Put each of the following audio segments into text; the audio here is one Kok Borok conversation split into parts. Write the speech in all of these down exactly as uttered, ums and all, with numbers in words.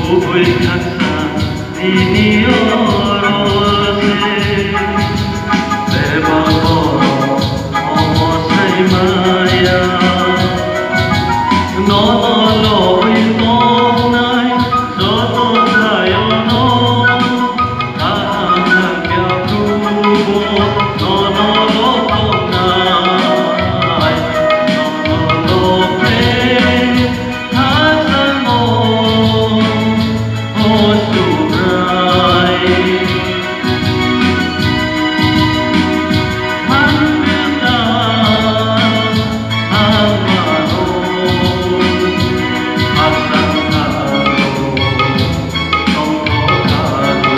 Kubui khaksa nini oro se, bebak borok omo sai maya. Nono lobwi tongnai joto khlaio no, kaham hakya Phubo nono lo tongnai, nono lo khe. Khasano o Subrai, thangrwkna ang mano, khasano tongthokano.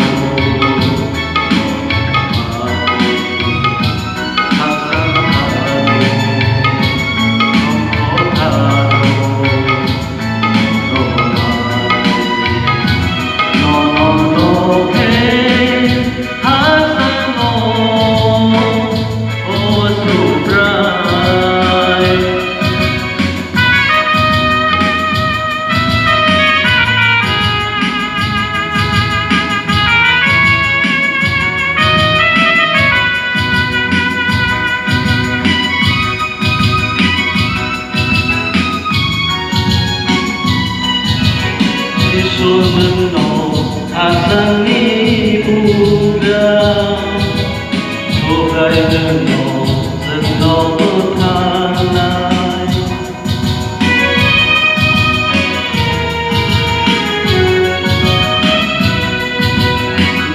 Isor nwngno khasangni bugra, Subrai nwngno chwngno bwtharnai.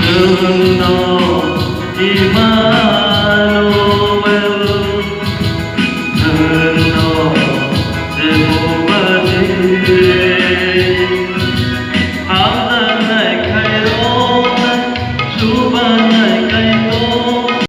Nwngno ima